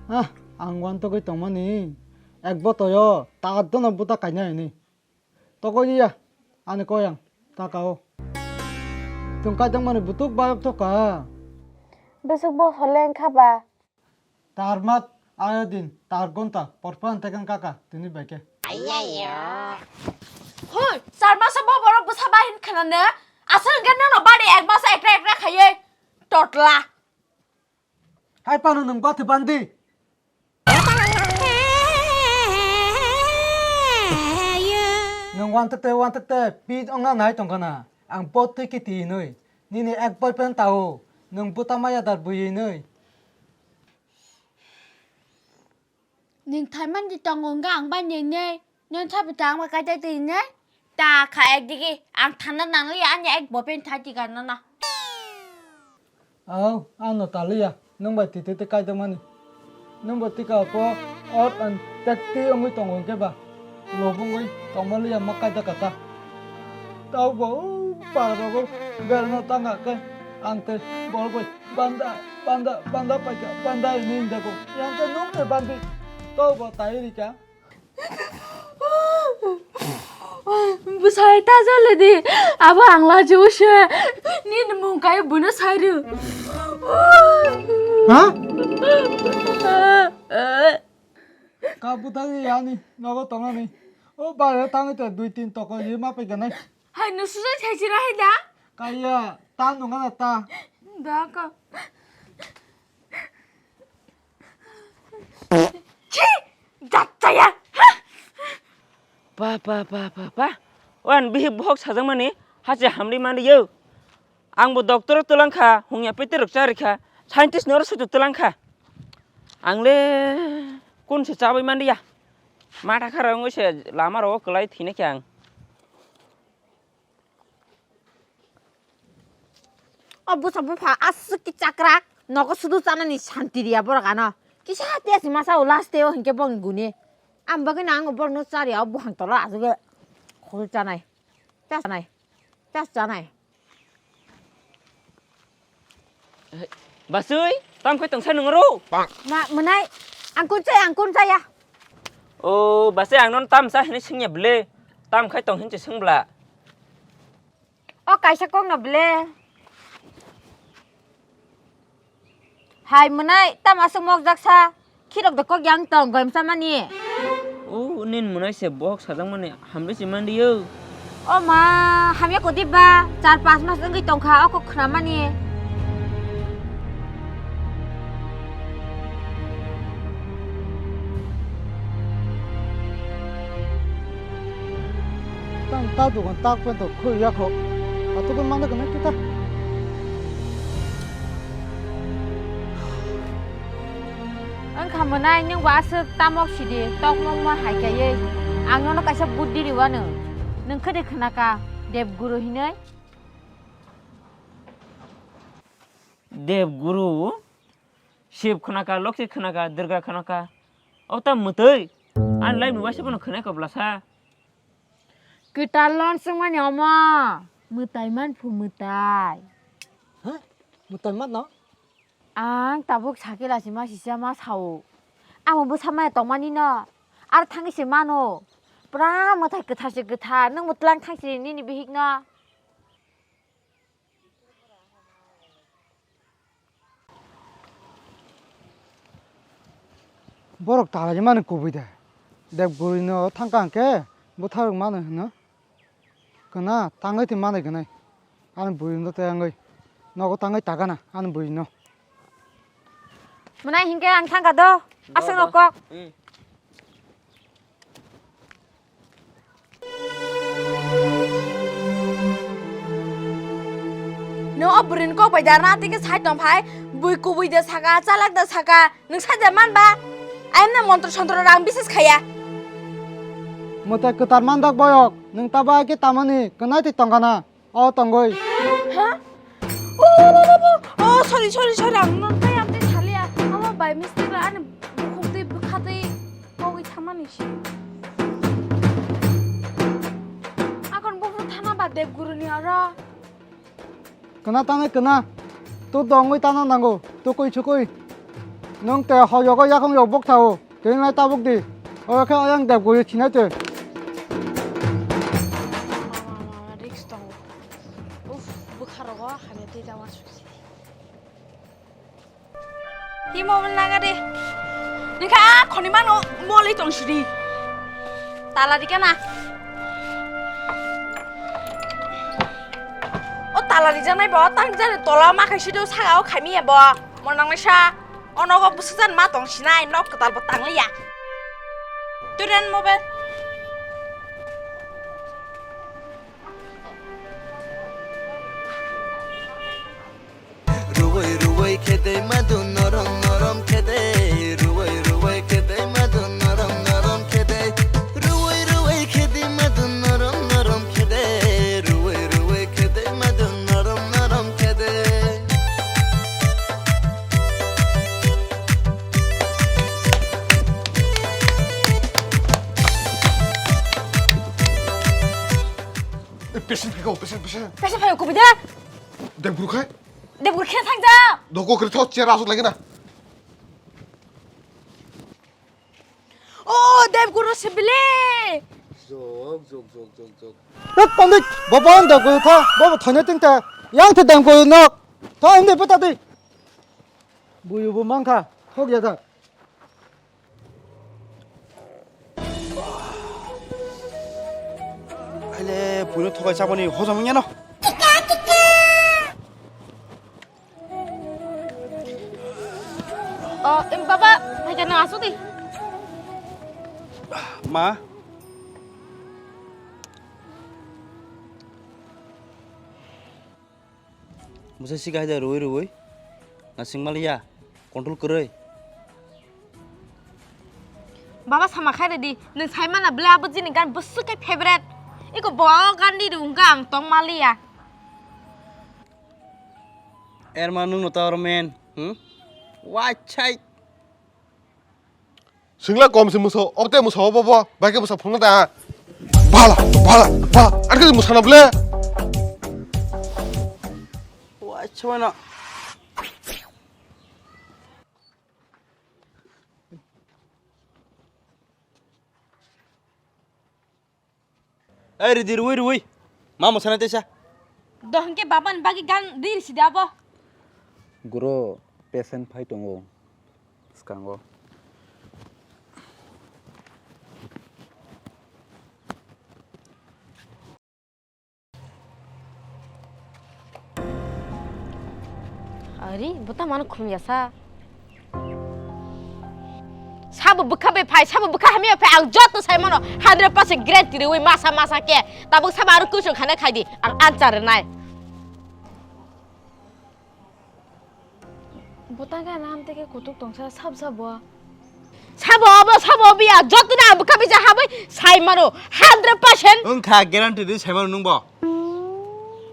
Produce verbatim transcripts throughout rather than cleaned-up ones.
Ah, ang uantogwi tongmani ek botoyo ta dono buta kaina hini. Tokoi ya, ani koyang, ta kao. Chwng kaitokmani butuk bayok thoka. Bwswk bo holeng kha ba? Tar mat ayo din, tar gonta, porphan tekan kaka, tini baike. Hoi, char masa bo borok bwsa bahin khanane, aswk hwnkhe nono bari ek masa ekra ekra khaiwi totla. Hai pano nwng bathwi bandi. Nwng wanthakte wanthakte pit ongna nai tongkhana. Ang bot twi kiti hinwi. Nini ek boyfriend tao. Nwng buta maya dar bui hinwi. Nwng thaiman di tongo hwnkhe ang bai nini. Nwng sabi ta ang bai kaitai twi hinwi. Ta kha ekdigi ang thana nangliya ani ek boyfriend thai tiga nana. Au, ano taliya, nwng bai twi twi twi kaijakmani. Nwng bo tika po ot an tekti wngwi tongo hwnkhe ba, lobongwi tongmaliya ma kaijak kha ta. Taubo, o, parrogo berno tangkha khe, ang tei bol bai banda, banda, banda paikha, banda hinwi hinjago. Yang khe nwng ni bandi, taubo tai rikha. Bwsai ta jale di. Abo ang lajibo se. Nini mung kai buno sairu. Ha? Ka butagi yani nogo tongani. O bare tangi te dui tin toko ye ma pe ganai. Hai no suja thai chira hai da. Kaya ta nungana ta. Da ka. Chi! Jat chaya! Pa, pa, pa, pa, pa. Wan bihik bohok sajakmani hache hamri mani yo. Ang bo doctor twlang kha, hungya pete rok chari kha, scientist noro sutu twlang kha. Ang le kun se chabai mani ya. Matha khara wngwi se lama rogo kwlai thina khe ang. O bwsa bupha aswk khe chakrak, nogo sudu chanani santi riya borok ano. Kisa tei si masa o last tei o hinkhe bongni guni. Ang bagwi no ang borokno chariya o buphang tolo aswk khe khol chanai. Chas chanai. Chas chanai. Basui, tam khai tongsa nung ro? Ma, mwnai, ang kun chaya, ang kun chaya. O, basui ang non tam sa hini singya ble. Tam khai tong hin che sing bla. O kaisa kok no ble. Hai mwnai, tam aswk mok jak sa. Khirok da kok yang tong goim sa mani. O, nin mwnai se bohok sajak mani hamle se mandi yo. O ma, hamya kodi ba, char pas mas wngwi tongkha o kok khna mani. Tang ta dukan tak pen to khoi ya kho. Atukan mana kena kita. Wngkha mwnai nwng bo aswk tamok sidi tokmokma hai kaiwi ang nono kaisa buddi riwano. Nwng khede khwnaka Deb Guru hinwi? Deb Guru, Shiv khwnaka, Lokhi khwnaka, Durga khwnaka. O ta mwtwi. Ani live ni waisa bono khwnai kobla sa. Kwtal lon swngmani omo. Mwtai man phu mwtai. Ha? Mwtai man no? Ang tabuk sakhe lachima sisa ma sao. Amo bwsa maya tongmani no. Ar thangwi se mano. Pura mwtai kwthar se kwthar. Nwng mwtlang thang se nini bihik no. Borok talaimani kubui de. Deb gurino thangka hwnkhe bwtharwk mano hwno. Kwna tangwi twi manwi gwnai. Ani bwrwino tei wngwi nogo tangwi tagana ani bwrwino. Mwnai hinkhe ang thangka do. Aswkno kok. Nwng o bwrwini kok bai da rati khe sai tong phai, bui kubui da saka, chalak da saka, nwng sai da man ba? Ayamno montro sontro rang bises khaya. Mwtai kwtal mandak boyok, nwng ta bai khe tamani kwnai twi tongkha na? O tongwi. Ha? O, o, o, o, o, sorry, sorry, sorry, ang no tei amtwi salia. Amo by mistake ani bukhuk twi bwkha twi kogwi thamani si. Akon buphuru thana ba Deb guruni oro. Kena tane kena. Tu dongwi tana nango. Tu koi chukoi. Nwng te hoyogo yakung yok bok thao. Tini lai tabuk di. Oya khe ayang dep guri thinai te. Mama, mama, risk tongo. Uff, bwkha rogo hamya twi ta uansuk si. Hi mobile nang ade? Ningkha khoni mano moli tong sidi. Tala di kana? O tala di janai bo, tang jani tola ma khai sidu saga o khaimi ya bo. Mo nang sa, ono go busu jan ma tong sinai, nok ketal bo tang liya. Turen mobile. Ruwai ruwai khede madu norom norom khede. Ruwai ruwai khede madu norom norom khede. Ruwai ruwai khede madu norom norom khede. Ruwai ruwai khede madu norom norom khede. Patient phaikha, patient, patient. Patient phaio, kubui da? Debguru khai? Debguru khe thang ja. Doko kri thok chair asuk lagi na. O, Debguru se bile. Jok, jok, jok, jok, jok. Tat pandit, baba ang Debguru tha, baba thanya ting ta. Yang the Debguru nok. Tha inde peta di. Buyu bu mangkha, thok ya kha. Aile, puino thokai chapani hojom wngya no. O, em, baba, hai jana asu di. Ma. Bwsa sika hai de rwi rwi. Nasing maliya. Control kwrwi. Baba sama khai redi. Nwng sai mana ble abo jini gan bwswk khe favorite. Iko bo gan di rwngkha ang tong maliya. Erma nwng no ta oro men. Hmm? Wachai. Singla kom si muso, okte muso bo bo, bai ke muso phunga da. Bala, bala, bala, ar ke muso na ble. Wachai na. Ei, ridi rwi rwi. Ma mwsana teisa. Dohon ke baba ni bagi gan riri sidi abo. Guro patient phai tongo. Skango. Ari, buta mano khum yasa. Sabo bwkha bai phai, sabo bwkha hamya phai, ang joto sai mano hundred percent guarantee rwi masa masa khe. Tabuk sabo aro kuchung khana khai di, ang answer rwnai. Buta khe anam teke kutuk tongsa sab sabo. Sabo obo, sabo obo ya, joto na bwkha bai ja habai sai mano hundred percent. Wngkha guarantee di sai mano nungbo.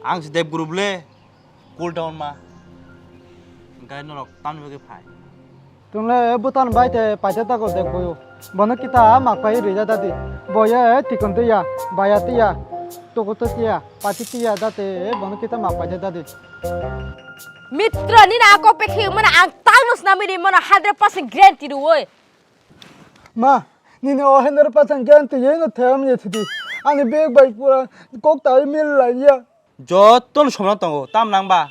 Ang se Deb group le. Cool down ma. Hingke norok tamni bagwi phai? Chwngle bwtan bai te paite tago dek boyo. Bono kita mak pai rija dadi. Boye tikon tiya, baya tiya, toko to tiya, pati tiya date bono kita mak paite dadi. Mitra ni na ako pekhi mana ang tang nus nami di mana hundred percent guarantee ruoi. Ma, nini o hundred percent guarantee ye no them ye thidi. Ani bag bai pura kok tai mil lai ya. Joto no somna tongo, tam nang ba?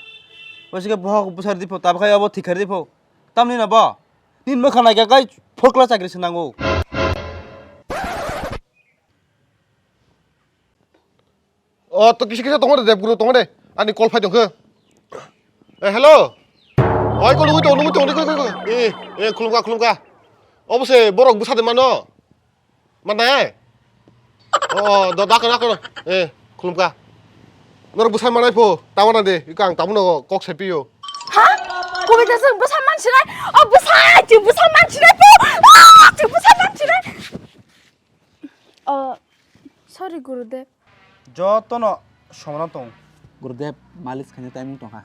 Waisa khe bohok bwsari di pho, tabuk khe obo thik khe di pho. Tamni no bo? Nini mwkhang nai khe kai phokla chakri se nango. O to kisa kisa tongo de, Debguru tongo de. Ani call phai tongkhe. Eh, hello. Oi ko lugui tongo, lugui tongo, lugui tongo. Eh, eh, khulumkha, khulumkha. Obo se borok bwsa de mano. Manai? O, o, da, da, da, da. Eh, khulumkha. Norok bwsa manai pho, tawana de, iko ang tabukno kok sai pio. Ha? Kubui da chwng bwsa mansinai? O bwsa, chwng bwsa mansinai pho. Ah, chwng bwsa mansinai. O, sorry, Gurudev. Jotono somona tong. Gurudev, malis khaina timing tongkha.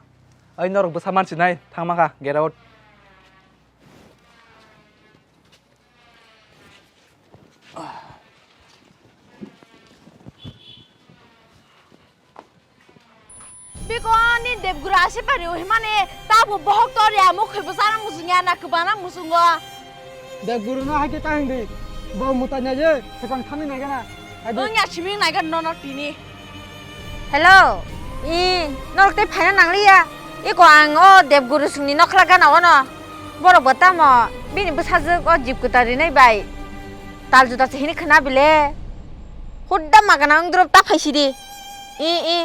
Ai norok bwsa mansinai, thangma kha, get out. Biko ni Debguru ase pari o himani tabo bohok tor ya mo khoi bo sana musung ya na kwbana musungo. Debguru no hai khe ta hindi. Bo muta nya ye sekang thani nai gana. Hai di. Wng ya siming nai gan no no tini. Hello. I norok te phaina nangliya. Iko ang o Debguru sungni nokla gana ono. Borok bo tamo bini bwsajwk o jib kwtal rinai bai. Tal juda se hini khna bile. Hudda magana wng drop ta phaisidi. I i.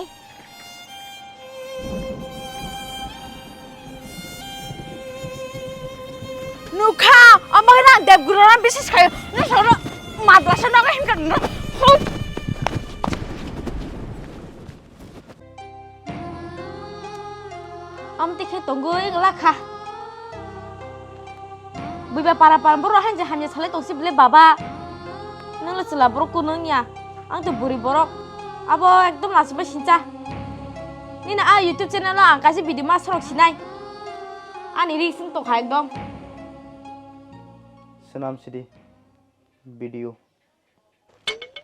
Nukha, omo khe nang Debguru no bisis khayo. Nung soro madrasa no him kan no. Hop. Amte khe tongwi lakha. Buiba para para borok hain je hamya salai tongsi bile baba. Nang le chwla borok kunu wngya. Ang to buri borok. Abo ekdom lachimai sincha. Nini a YouTube channel o ang kaisa video ma sorok sinai. Ani ri sing tongkha ekdom. Swnam sidi video.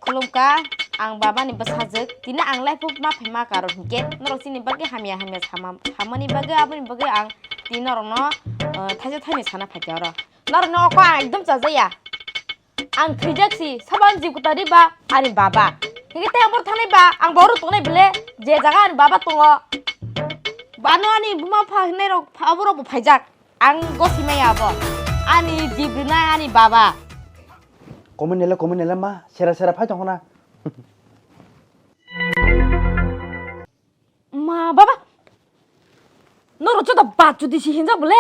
Khulumkha, ang baba ni bwsajwk, tini ang life o ma phaima karon hinkhe norok chini bagwi hamya hamya sama, samani bagwi aboni bagwi ang tini norokno, eh, thaisa thaini sana phaikha oro. Norokno oko ang ekdom chajaya. Ang thwijak si, sabo ang jib kwtal ri ba ani baba. Hinkhe tei ang boro thangnai ba, ang boro tongnai bele, je jaga ani baba tongo. Bano ani buma pha hinai rok, pha-, aborok bo phaijak. Ang gosi maya abo. Ani jib rinai ani baba. Comment nele, comment nele ma, sera sera phai tongkha na. Ma baba. Norok joto bachudi si hinjak bole.